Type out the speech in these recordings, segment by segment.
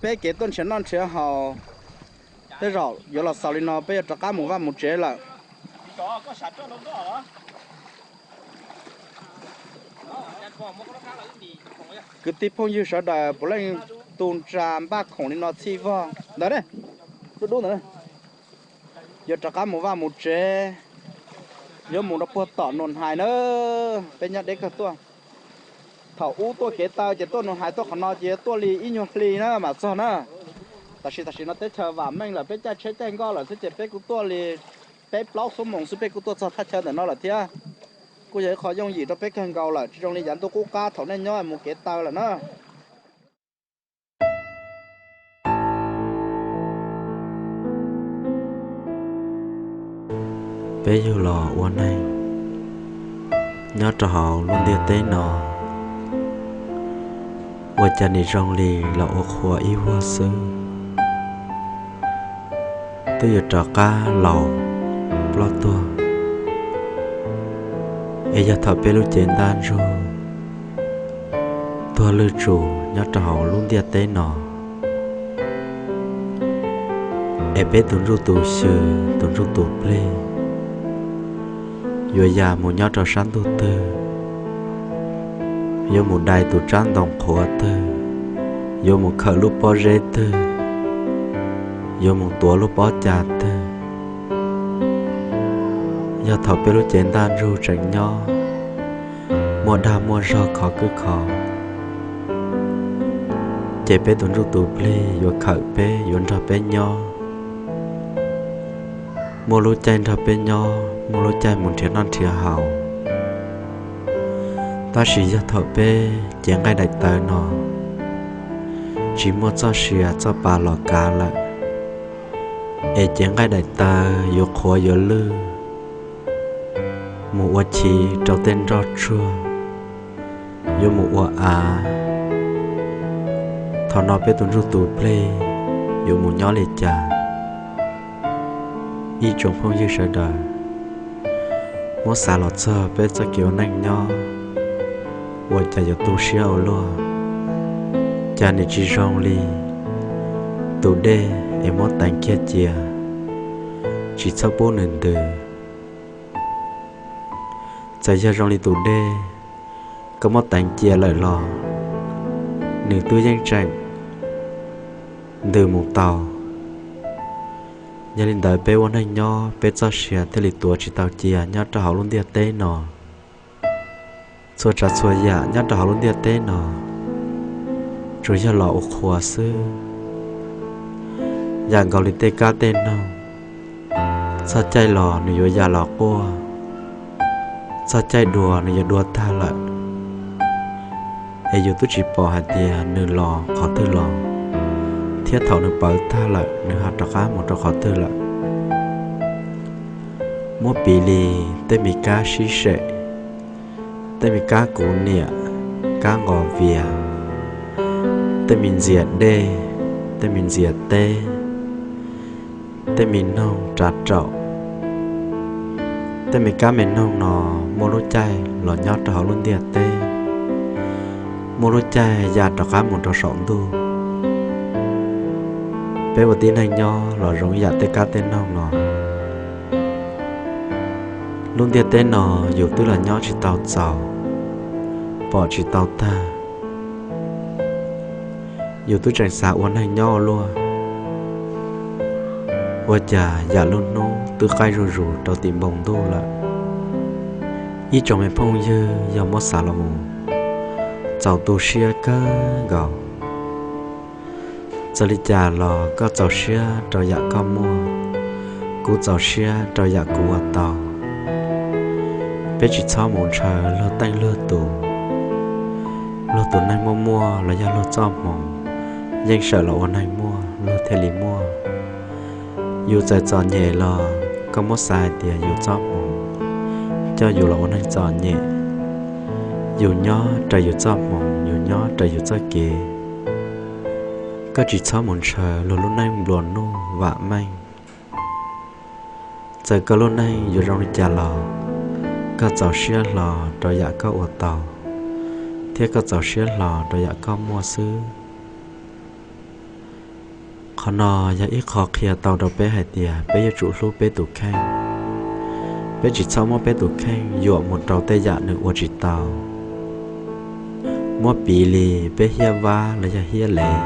Peb kev tuaj nrhiav noj nrhiav haus, tej zaum yuav los xaus li no, peb yuav rov qab mus vaj mus tsev lawm. Kwv tij phooj ywg sawv daws puav leej tu ntsa npaj khoom li no txhij vog ntawd, dub dub ntawd. Yuav rov qab mus vaj mus tsev, yuav mus rau puag tom Nus Hais na, peb nyob deb kawg tuaj. Thaum ub tuaj kev taw ces tuaj Nus Hais tuaj qhov no ces yuav tuaj li ib nyuag hli na mam txog na. Tab sis tam sim no teb chaws vam meej lawm, peb caij tsheb caij nkoj lawm xwb ces peb kuj tuaj li peb plaub xuab moos xwb peb kuj tuaj txog thaj chaw ntawm no lawm thiab. Kuj yog ib qho yooj yim rau peb kawg nkaus lawm, tsis zoo li yav ntuj qub qab thaum nej nyob mus kev taw lawm na. Peb yug los ua neeg nyob rau hauv lub ntiaj teb no, ua cas nim zoo li los ua qhua ib vuag xwb, twb yuav rov qab laus ploj tuag. Es yog thaum peb lub cev ntaj ntsug tuag lwj tsum nyob rau hauv lub ntiaj teb no, es peb tus ntsuj tus xyw, tus ntsuj tus plig yuav ya mus nyob rau sab ntuj twg, yuav mus dai tus tsab ntoo qhuav twg, yuav mus khawm lub pob zeb twg, yuav mus tuav lub pob cas twg. Yog thaum peb lub cev ntaj ntsug tseem nyob, muaj dag muaj zog khov kwj khov, ces peb tus ntsuj tus plig yuav khawm peb, yuav nrog peb nyob, muaj lub caij nrog peb nyob, muaj lub caij mus nrhiav noj nrhiav haus. Tab sis yog thaum peb cev nqaij daim tawv no tsis muaj txoj sia txoj pa los kav lawm, es cev nqaij daim tawv yuav qhuav yuav lwj, mus ua chiv rau tej nroj tsuag, yuav mus ua av. Thaum no peb tus ntsuj tus plig yuav mus nyob li cas? Ib tsoom phooj ywg sawv daws, muab xav los txog peb txoj kev ua neej nyob, ua cas yuav tu siab ua luaj, cas nim tsis zoo li tus dej es muab teev kiag cia, tsis txhob pub nws ntws. Txawm yog zoo li tus dej, koj muab teev cia lawm los nws twb yeej tseem ntws mus tau. Yog li ntawd peb ua neej nyob peb txoj sia thiaj li tuav tsis tau cia nyob rau hauv lub ntiaj teb no. Txhua tsav txhua yam nyob rau hauv lub ntiaj teb no tsuas yog los ua qhua xwb. Yam nkaus li tej kab tej noog, txoj caij los nws yuav ya los quaj, txoj caij dua nws yuav dua tag lawm, es yus twb tsis pom hais tias nws los qhov twg los, thiab thaum nws pawv tag lawm nws ho rov qab mus rau qhov twg lawm. Muab piv li tej me kab sib sem, tej me kab kuv niam, kab nqos vias, tej me ntxias dej, tej me ntxias teb, tej me noog tsav raum, tej me kab me noog no muaj lub caij los nyob rau hauv lub ntiaj teb, muaj lub caij ya rov qab mus rau saum ntuj. Peb ua tib neeg nyob los zoo ib yam tej kab tej noog no. Lub ntiaj teb no yus twb los nyob tsis tau txaus, pom tsis tau tag, yus twb tseem xav ua neeg nyob ua luaj, ua cas yam lub hnub twb qaij zuj zus rau tim npoo ntuj lawm. Ib tsoom me phooj ywg yog muab xav los mus, txaus tu siab kawg nkaus. Txawm li cas los koj txaus siab rau yam koj muaj, kuv txaus siab rau yam kuv ua tau. Peb tsis txhob mus ntshaw luag teej luag tus. Luag tus neeg muaj muaj los yog luag txoj hmoov, yeej sawm los ua neeg muaj luag thiaj li muaj. Yus txawm txom nyem los koj muab xav hais tias yus txoj hmoov coj yus los ua neeg txom nyem. Yus nyob raws yus txoj hmoov, yus nyob raws yus txoj kev. Koj tsis txhob mus ntshaw luag lub neej nplua nuj vam meej. Txawm koj lub neej yuav zoo li cas los, koj txaus siab hlo rau yam koj ua tau, thiab koj txaus siab hlo rau yam koj muaj xwb. Qhov no yog ib qho qhia tau rau peb hais tias peb yuav tsum hlub peb tus kheej. Peb tsis txhob muab peb tus kheej yuam mus rau tej yam nws ua tsis tau. Muab piv li peb hiab vab los yog hiab lev.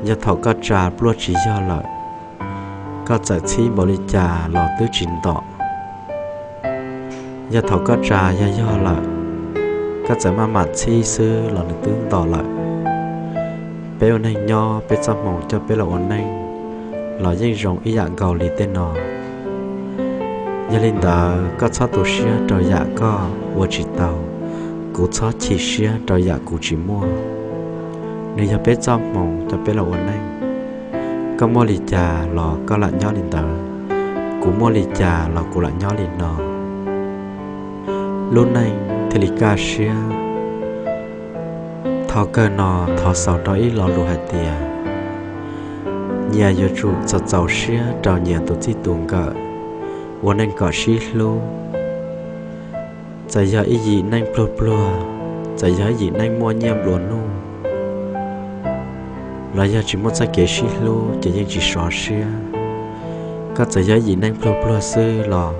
Yog thaum koj tsa pluaj tsis yog lawm, koj txawm txhib npaum li cas los twb tsis ntom. Yog thaum koj tsa yog yog lawm, koj txawm maj mam txhib xwb los nws twb ntom lawm. Peb ua neeg nyob, peb txoj hmoov coj peb los ua neej los yeej zoo ib yam nkaus li tej no. Yog li ntawd koj txhob tu siab rau yam koj ua tsis tau, kuv txhob chim siab rau yam kuv tsis muaj. Nws yog peb txoj hmoov coj peb los ua neej. Koj muaj li cas los koj lam nyob li ntawd, kuv muaj li cas los kuv lam nyob li no. Lub neej thiaj li kaj siab. Thaum kawg no thov xaus rau ib lo lus hais tias, nyias yuav tsum txaus txaus siab rau nyias tus txij tus nkawm, ua neej kom sib hlub. Txawm yog ib yim neej pluag pluag, txawm yog ib yim neej muaj nyiaj nplua nuj, los yog tsis muaj txoj kev sib hlub ces yeej tsis sov siab. Koj txawm yog ib yim neej pluag pluag xwb los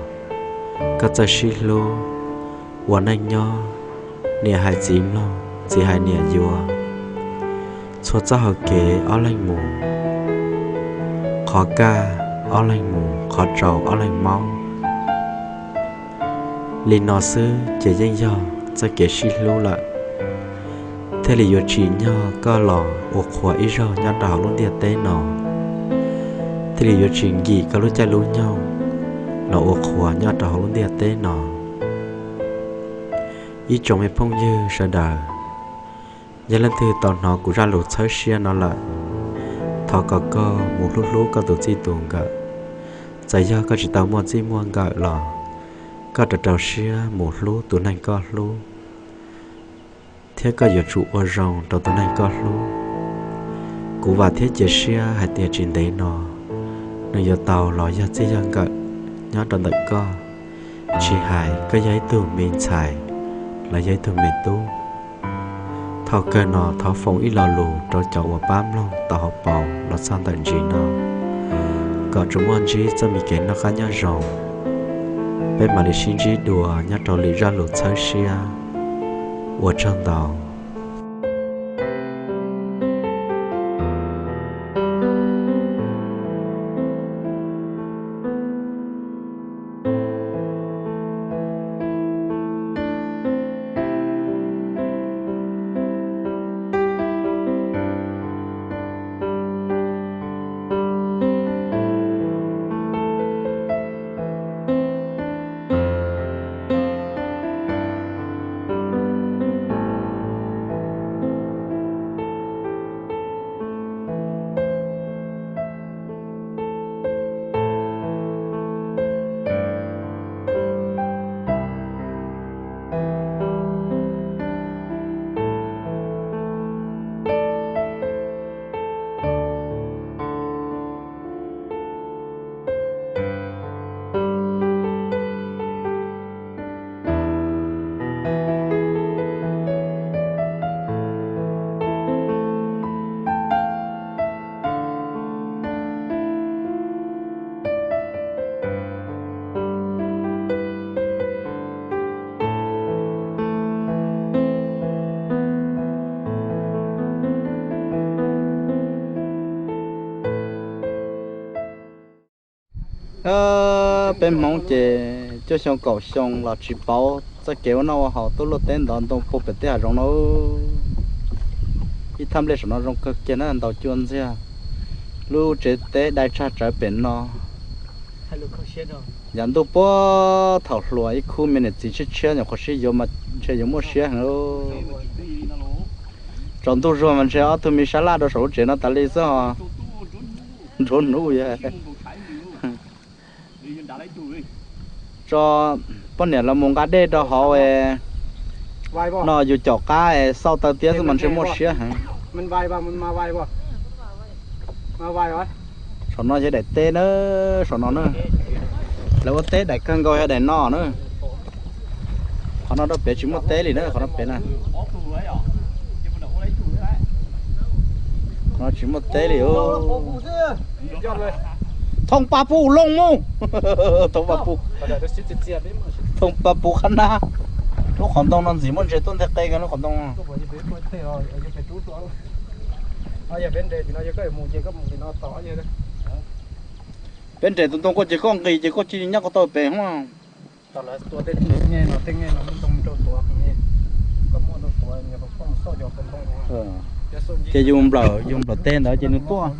koj txawj sib hlub, ua neej nyob, niam hais txiv mloog, txiv hais niam yuav. Txhua txoj hauv kev ob leeg mus, qhov kaj ob leeg mus, qhov tsaus ob leeg maub. Li no xwb ces yeej yog txoj kev sib hlub lawm. Thiaj li yuav tsim nyog koj los ua qhuas ib zaug nyob rau hauv lub ntiaj teb no, thiaj li yuav tsis nkim koj lub caij lub nyoog los ua qhuas nyob rau hauv lub ntiaj teb no. Ib tsoom me phooj ywg sawv daws, yog leej twg tau hnov kuv zaj lus txhawb siab no lawm, thov kom koj mus hlub hlub koj tus txij tus nkawm. Txawm yog koj tsis tau muaj txij muaj nkawm los koj rau rau siab mus hlub tus neeg koj hlub, thiab koj yuav tsum ua zoo rau tus neeg koj hlub. Kuv vam thiab cia siab hais tias tsis ntev no nws yuav tau los yog txij yog nkawm nyob rau ntawm koj, tsis hais koj yog ib tug me ntxhais los yog ib tug me tub. Thaum kawg no thov foom ib lo lus rau cov uas pab mloog tau hauv paus los txog ntawm ntsis no, kom tsuas muaj ntsib txoj me kev noj qab nyob zoo. Peb mam li sib ntsib dua nyob rau lwm zaj lus txhawb siab. Ua tsaug ntau. Peb Hmoob ces cuaj xyoo kaum xyoo los tsis paub txoj kev ua noj ua haus, tuaj luaj teb ntov ntoo puag pem tej hav zoov no. Ib thaj nplej saum no zoo kawg kiag na, ntaus cua ntxiag. Lub tsev teb dai tshaj tsawv pem no. Yav ntuj puag thaum hluas ib khub me niam txiv tshiab tshiab nyuam qhuav sib yuav mas ntshe yuav muaj siab heev. Tsaus ntuj zuag mas ntshe ob tug me sab laj rau saum lub tsev no tas li xwb os. Nruab hnub tso poj niam los mus nqa dej rau hauv no, yus caum qab xauj taw tiab xwb mas ntshe muaj siab heev. Saum no yog daim teb na, saum no na. Lawv ua teb daim kawg nkaus yog daim no na. Qhov no rau pem tsis muaj teb li na, qhov no pem na. No tsis muaj teb li. Thoob pab pub looj mus. Thoob pab pub, thoob pab pub qhab nab. Lub qhov ntoo no ntxim muaj ntses tuaj nteg qe kiag lub qhov ntoo. Peb nres tus ntoo koj ces koj nqis ces koj cia li nyob ko taw pem hos. Ces yus nplawm, yus nplawm teg ntawd ces nws tuaj.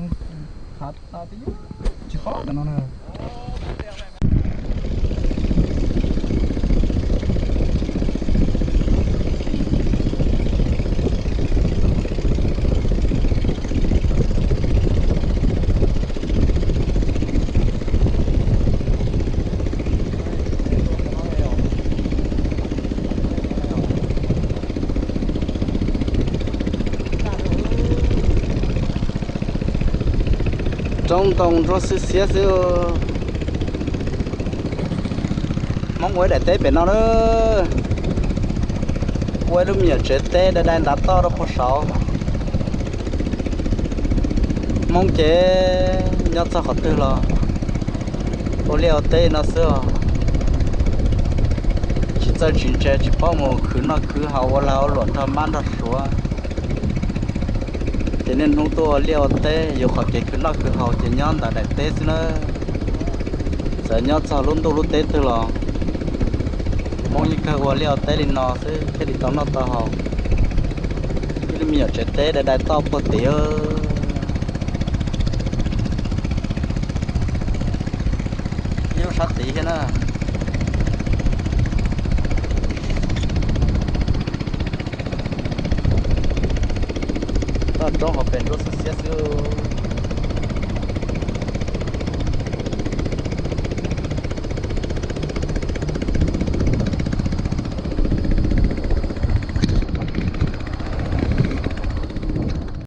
Roob ntoo ntsuab xiab xiab xwb. Hmoob ua ib daim teb pem no na. Ua ib lub me nyuam tsev teb dai dai ntav toj rau puag saud. Hmoob ces nyob txog qhov twg los ua liaj ua teb no xwb os. Tsis txawj tsis ntse, tsis paub mus khwv noj khwv haus ua lag ua luam nrog mab nrog suav. Ces niaj hnub tuaj ua liaj ua teb, yus qhov kev khwv noj khwv haus ces nyob ntawm daim teb xwb na. Txawm nyob txog lub ntuj lub teb twg los Hmoob yeej kawg ua liaj ua teb li no xwb thiaj li tau noj tau haus. Ib lub me nyuam tsev teb dai dai toj puag tim. Ib lub sab tid thiab na. Toj roob hauv pes ntsuab xiab xiab xwb.